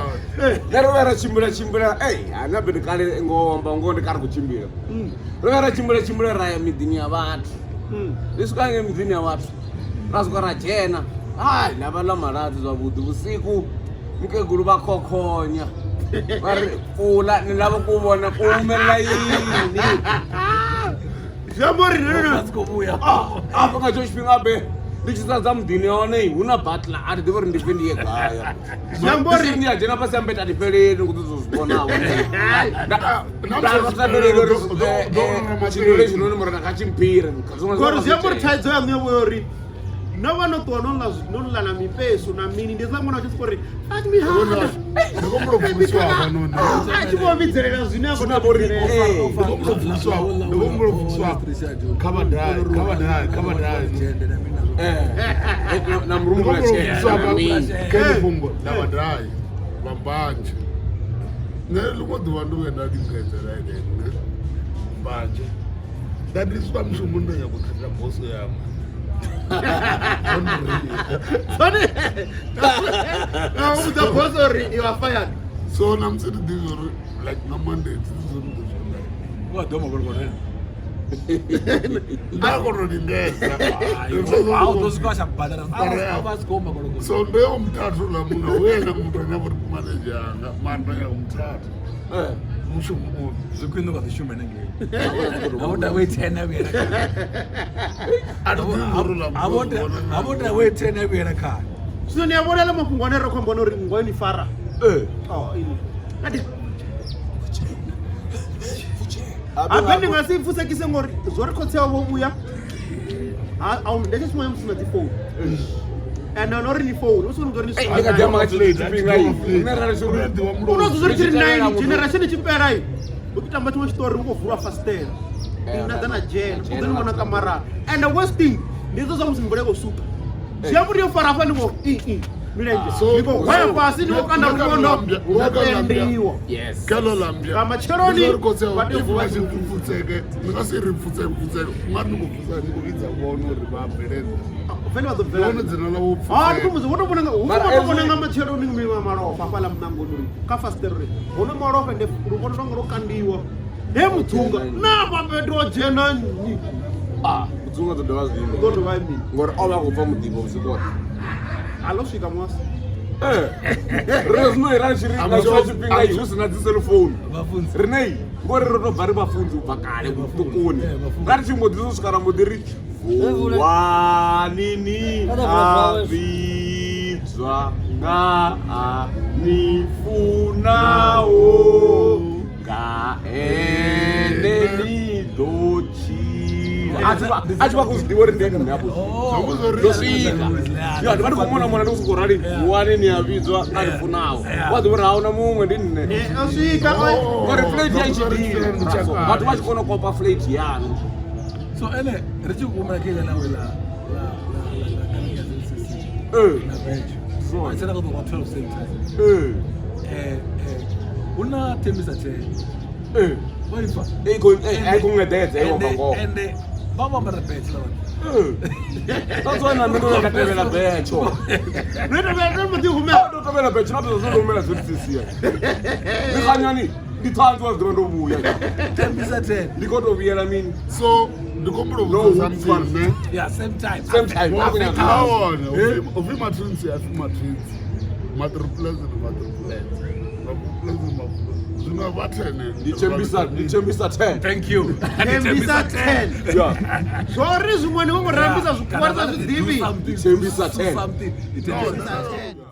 Speaker 5: Nṋe ro vhuya ra tshimbila tshimbila, ei, ha na bete kale ngoho amba ngoho ndi kale ri khou tshimbila. Ro vhuya ra tshimbila tshimbila ra ya miḓini ya vhathu. Ri swika ngei miḓini ya vhathu ra swika ra dzhena. Hai, ḽa vha ḽa maladze zwavhuḓi vhusiku mukegulu vha khokhonya. Vha ri pfula ni lava ku vhona ku humelela yini.
Speaker 1: Zwi amba uri no no.
Speaker 6: Vha khou vhuya.
Speaker 5: Afho nga tsho tshifhinga be ndi tshi sedza muḓini hone hu na butler a thi ḓivhi uri ndi bve ndi ye gai.
Speaker 1: Zwi amba uri
Speaker 5: Ndi a dzhena fhasi ha mbete a thi fheleli ndi khou ḓo zwi vhonavho. Nda sa fheleli uri tshinwelo hetshinoni murena kha tshimphire.
Speaker 1: Ngori zwi amba uri thaidzo yaṋu yo vho ya uri no vha no ṱuwa no ḽa no ḽa na mipesu na mini ndi hezwiḽa ṅwana a tshi sokou ri fuck me hard.
Speaker 4: Ndi khou humbula u pfulusiwa hafhanoni.
Speaker 1: A tshi vho vhidzelela zwine a khou
Speaker 5: Zwine a vha uri,
Speaker 1: vhidzelela.
Speaker 5: eh.
Speaker 4: Ndi khou humbula u pfulusiwa, ndi khou humbula u pfulusiwa kha vha dai, kha vha dai, kha vha dai.
Speaker 5: Na
Speaker 4: Ndi khou
Speaker 5: murumbu na
Speaker 4: humbula u
Speaker 5: tshee
Speaker 4: pfulusiwa
Speaker 5: na mini.
Speaker 4: kha heḽi fhungo ḽa vha dai vha mbanzhe. Nṋe ḽiṅwe ḓuvha ndo vhuya nda lingedzela ene mbanzhe. Nda ndi swika mushumoni nda nyaga u khathela boso yanga.
Speaker 1: Sorry. A vhudza boss uri you are fired.
Speaker 4: So na musi ndi ḓivhi uri like nga Monday ndi ḓivhi uri ndi ḓo swika.
Speaker 6: Wa ḓo ma vhona.
Speaker 4: Nda kona u lingedza.
Speaker 6: A u ḓo swika tsha badela. A vha si khou ma
Speaker 4: So ndo ya muthathu ḽa muṋe hu ene muthu ane a vha uri manager anga mara ndo ya muthathu. mushumo uyu.
Speaker 6: Zwi khwine vha ḓi shume hanengei. Avho ta wait 10 a vhuyela khayo.
Speaker 4: A thi ḓivhi ngori uḽa
Speaker 6: Avho
Speaker 4: muthu
Speaker 6: ta avho ta wait 10 a vhuyela khayo.
Speaker 1: Zwino ni a vhona aḽa mafhungo ane ra khou amba one uri nngwa yo ni fara.
Speaker 5: Eh.
Speaker 1: Oh, ini. Ade. Habe ndi nga si pfusekise ngori zwo ri khotsi avho vho vhuya. Ha a ndi tshi tshiṅwe musi na dzi phone. And no ri ni phone, u songo ri ni
Speaker 5: Ndi nga ḓi amba nga tshine tshifhinga iyi. Nṋe ra ri uri
Speaker 1: U no zwi ri tshi ri 9 generation i tshi fhela i. U tshi tamba tshiṅwe tshiṱori u khou vulwa fasiṱere. Ndi na ḓa na dzhena, u ḓo ni vhona kamarani. And the worst thing ndi hezwo zwa musi mvula i khou suka. Zwi amba uri yo fara hafha ni vho i i milenzhe. Ni khou hwaya fhasi ni khou kanda luvhondo lwo pendiwa.
Speaker 5: Yes.
Speaker 4: Kelo lambya.
Speaker 1: Nga matsheloni
Speaker 4: Ndi khotsi
Speaker 1: vha tea u
Speaker 4: if
Speaker 1: vuwa
Speaker 4: vha tshi pfutseke ni nga si ri pfutseke pfutseke u nga ri ni khou pfutsa ni khou vhidza vhone uri vha bveledze
Speaker 1: Vhone vha ḓo bvela.
Speaker 4: vhone dzina ḽavho
Speaker 1: Ha ndi
Speaker 4: pfutseke
Speaker 1: khou vho to vhona nga hu
Speaker 5: Mara
Speaker 1: vho to vhona
Speaker 5: ezwi-
Speaker 1: nga matsheloni miṅwe malofha hafhaḽa muṋangoni uri kha fasiṱere uri hono malofha ende luvhondo lwanga lwo kandiwa. He mudzunga na mabete o dzhena nnyi
Speaker 5: Ah, mudzunga ḓo dovha zwi
Speaker 1: u ḓo dovha ya mini?
Speaker 5: Ngori o vha a khou pfa muḓifho vhusiku hoṱhe.
Speaker 1: A ḽo swika musi.
Speaker 5: Eh. Rine zwino i ra tshi ri nga tshiṅwe tshifhinga i hu si na dzi cellphone.
Speaker 6: Vhafunzi.
Speaker 5: Rine i ngori ro to bva ri vhafunzi u bva kale vhuṱukuni.
Speaker 6: Eh, vhafunzi.
Speaker 5: Ra ri tshi mbo ḓi swika ra mbo ḓi ri vuwani ni a vhidzwa nga a ni funaho nga ene ni ḓo tshila. A tshi vha- a tshi vha khou zwi ḓivha uri ndi nṋe afho
Speaker 4: Zwa uri
Speaker 5: ndo swika ya ndi vha ndi khou mona mona ndi khou sokou rali vuwani ni a vhidzwa nga ni funaho wa ḓivha uri ahuna muṅwe ndi nṋe
Speaker 1: Eh, o swika o
Speaker 5: ngori flate ya i tshi dina vhathu vha tshi kona u kopa flate yanu
Speaker 6: So ene ri tshi humela kha iḽa ḽawe ḽa ḽa ḽa ḽa ḽa kereke ya ZCC
Speaker 5: Eh.
Speaker 6: na veg.
Speaker 5: Zwone.
Speaker 6: Tsena ḓo vha 12 same time.
Speaker 5: Eh,
Speaker 6: Eh eh hu na Thembisa 10.
Speaker 5: eh.
Speaker 6: Vho ipfa.
Speaker 5: I khou- eh, a i khou ṅeḓedza i amba ngoho
Speaker 6: Ende vha vho ambara badge ḽa vhathu.
Speaker 5: Eh. That's why na nṋe ndo nda tevhela betsho
Speaker 1: ndo tovhela ndo mbo ḓi humela.
Speaker 5: ndo tevhela betsho na ndo ndo humela ZCC ndi khanyani ndi ṱhanzi wa zwi ḓivha ndo vhuya
Speaker 6: Thembisa 10.
Speaker 5: ndi khou tou vhuyela mini
Speaker 4: so ndi khou humbula u
Speaker 5: No,
Speaker 4: vhudzisa
Speaker 5: hupfa.
Speaker 4: something ne
Speaker 6: Yeah, same time.
Speaker 5: same time a khou nyaga
Speaker 4: a wone upfi matrins a pfi matrins matriplets ndi matriplets matriplets ndi matriplets zwino vha 10
Speaker 5: ndi thembisa ndi thembisa 10
Speaker 6: Thank you.
Speaker 1: Thembisa 10.
Speaker 5: yeah
Speaker 1: Zwo ri zwiṅwe ni vho ngo rambisa zwikhuwa ri sa zwi ḓivhi.
Speaker 5: Thembisa 10.
Speaker 6: Something.
Speaker 4: No,
Speaker 1: Thembisa 10.